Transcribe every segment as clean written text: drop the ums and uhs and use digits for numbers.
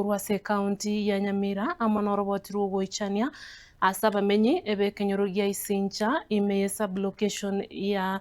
Korwa ase ekaunti ya Nyamira amo noroboti rw'ogoichania ase abamenyi b'ekenyoro gia Isincha ime ye sub-location ya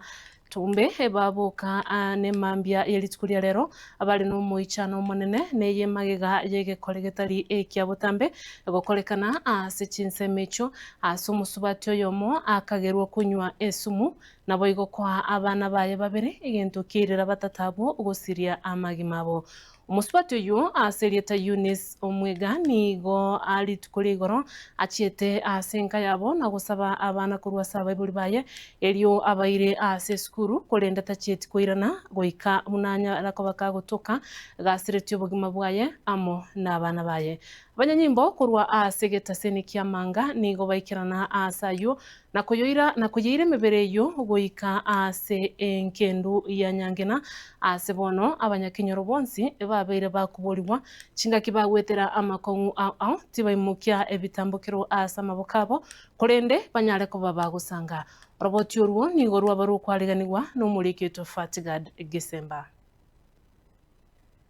Tumbe baboka nemambia ye rituko ria rero bare nomoichano omonene neye magega y'egekore getari ekia botambe gokorekana ase chinsemo echio ase omosubati oyomo akagerwa konywa esumu naboigo koa abana baye babere egento kiairera batato abwo gosiria amagima abo. Omosubati oyio ase erieta Eunice Omwega nigo rituko ria igoro achiete ase enka yabo na gosaba abana korwa ase abaibori baye erio abaire ase esukuru korende tachieti koirana goika buna anyara koba kagotoka gasiretie obogima bwaye amo nabana baye. Abanyanyimbo korwa ase egetaseni ki'amanga nigo baikerana aase ayio na koyoira na koyeira emebere eyio goika aase enkendu ya nyangena, aase bono abanyakenyoro bonsi babeire bakoborigwa chingaki bagwetera amakong'u ao ao, tibaimokia ebitambokero aase amaboko abo, korende banyare koba bagosanga. Oroboti orwo nigo rwaba rokwariganigwa nomoriki oito Fatgard Gisemba.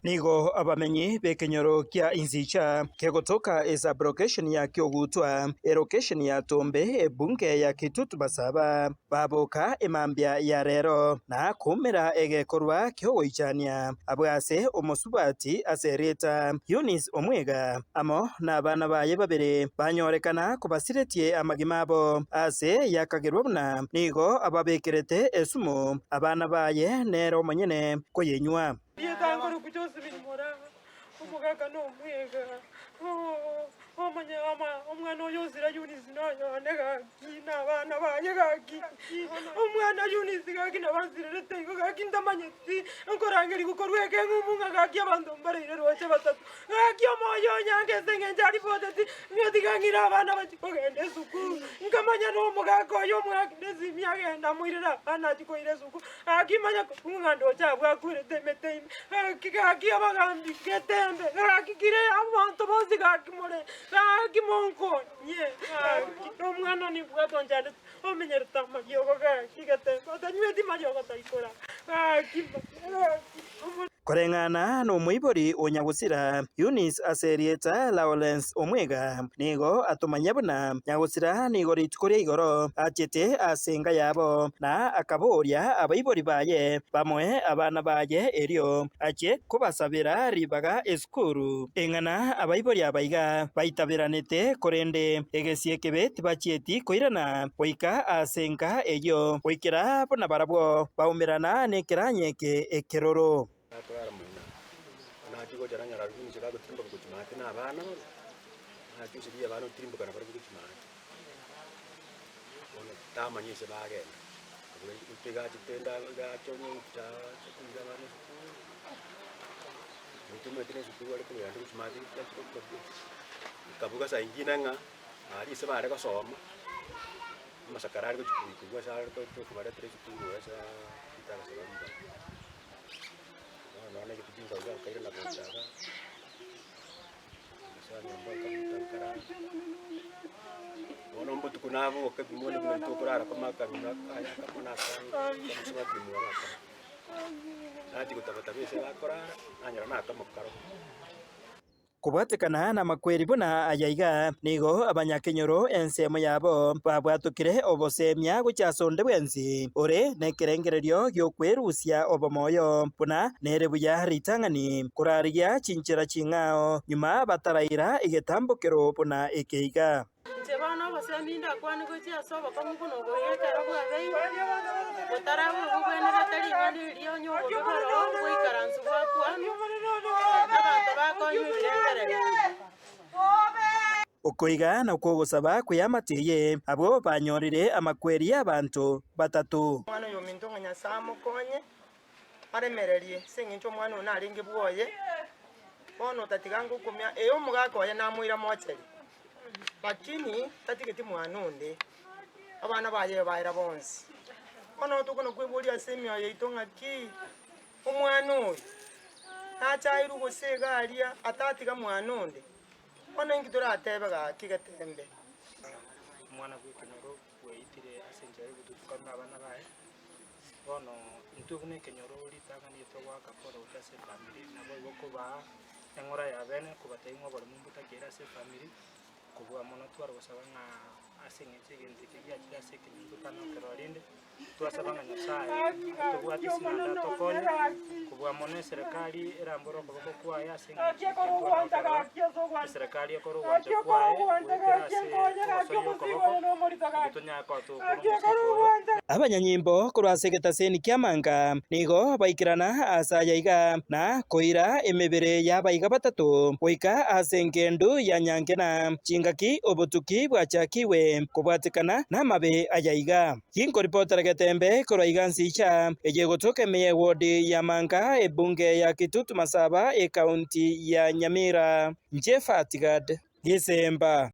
Nigo abamenyi b'ekenyoro kia Inzicha kegotoka esub-location ya Kiogutwa, elocation ya Tombe, ebunge ya Kitutu Masaba, baboka emambia ya rero na koumera egekorwa ki'ogoichania abwo ase omosubati ase erieta Eunice Omwega amo nabana baye babere banyorekana kobasiretie amagima abo ase yakagerwa buna nigo ababekerete esumu abana baye nere omonyene koyenywa. Rieta nkorokwa Josephine Morang'a, omogaka na omwega, omanye omwana oyo osira Eunice noyo one gaki na abana baye gaki, omwana Eunice gaki nabo asirerete igo gaki ntamanyeti, nkorangerigwa korwa ekeng'umbu ng'a gaki abanto mbareire roche batato, gaki omoyo onyange ase eng'encho aripoteti ng'a tiga ng'ire abana bachie kogenda esukuru, nkamanya na omogaka oyo omwakire esimi agende amoirere abana achie koira esukuru. Gaki manya korwa ng'a ndoche abwo akwerete emete ime, gaki gaki abagambi getembe, gaki kire abanto bonsi gaki more, gaki monkonye, gaki nomwana one nimbwate onchandete, omenyerete amariogo gaki getembe, otanyweti mariogo taikora, gaki manya gaki omo. Koreng'ana nomoibori o nyagosira, Eunice ase erieta Lawrence Omwega, nigo atomanyia buna nyagosira nigo rituko ria igoro achete ase enka yabo na akaboria abaibori baye bamoe abana baye erio achie kobasabera ribaga esukuru. Eng'ana abaibori aba iga baitaberanete korende egesie ekebe tibachieti koirana goika ase enka eyio goikera buna barabwo baumerana nekeranya eke ekeroro. Nakorara moino, nachia gocha nanyora Eunice gagotirimboka gochia maate na abana bono, nachia gosiria abana otirimboka nabarabwo gochia maate. Bono tamanya ase bagenda, abwo iga achete nda iga acha onye gocha acha koira abana esukuru, otomanyete na esukuru are kogenda gochia maate achia gokoria, nkabuga saa ingine ng'a aria ase bare gosoma. Amasakara are gochia koigwa ase are kobaretera esukuru ase ritarasa ribaga. Bono nonye egeticha nkaigwa nkairana gocha igaa, nkasoa nyomba nkabuta nkarara. Bono mbotuko naboka ebimo buna tokorara koma akanywa akaya akamo na akange, nkamosoa kimwabo akamo. Nachia gotabataba ase bakorara, nanyora nakamo karo. Kobwatekana namakweri buna aya iga, nigo abanyakenyoro ensemo yabo babwatokire obosemia gochia ase onde bwensi ore nekerengererio gi'okwerusia obomoyo, buna nere buya ritang'ani korarigia chinchera ching'ao nyuma bataraira egetambokero buna eke iga. Inche bono obosemi ndakwane gochia ase obokong'u buna obo iga ekero bwabeire, botaraba obobwenerete ring'ana erio onye obobe boroo bwaikaransu bwakwanwa, abanto bakonywa ebirengererio. Oko iga nakwo ogosaba kw'eamate eye, abwo banyorire amakweri y'abanto batato. Omwana oyo ominto ng'a Nyasae amokonye, aremererie, ase eng'encho omwana oyo narenge bwoye, bono otatiga ngokumia, ee omogaka oye namoira mocheri, lakini tatigeti mwana onde, abana baye baera bonsi. Bono tokona kweboria ase emioyo yaito ng'aki, omwana oyo nachairwe gose iga aria atatiga mwana onde, bono inki toratebe gaki getembe? Omwana bw'ekenyoro bweitire ase enchera y'obotutukanu na abana baye. Bono intwe buna ekenyoro ritang'ani togoaka pole gochia ase efamiri, naboigo kobaa. Eng'ora ya bene kobatebia ng'a oboremo mbotakeire ase efamiri, kobua mono tware gosaba ng'a ase eng'encho egento eke giachire ase ekenyoro totana gokerora rende, twasaba ng'a Nyasaye atobwate ase naende atokonye, kobua mono eserekari erambore okoboko kwaye ase eng'encho eke ntwana gokerora, eserekari ekore ogwancha kwaye goetera ase ogosoyia okoboko, erio tonyare koba togokora omosiko oyo. Abanyanyimbo korwa ase egetaseni ki'amanga nigo baikerana aase aya iga, na koira emebere y'abaiga batato goika ase engendu ya nyankena, chingaki obotuki bwachakigwe kobwatekana namabe aya iga. Ginkoripotera getembe korwa iga nsicha eye egotoka ime y'ewodi ya Manga, ebunge ya Kitutu Masaba, ekaunti ya Nyamira. Inche Fatigad Gisemba.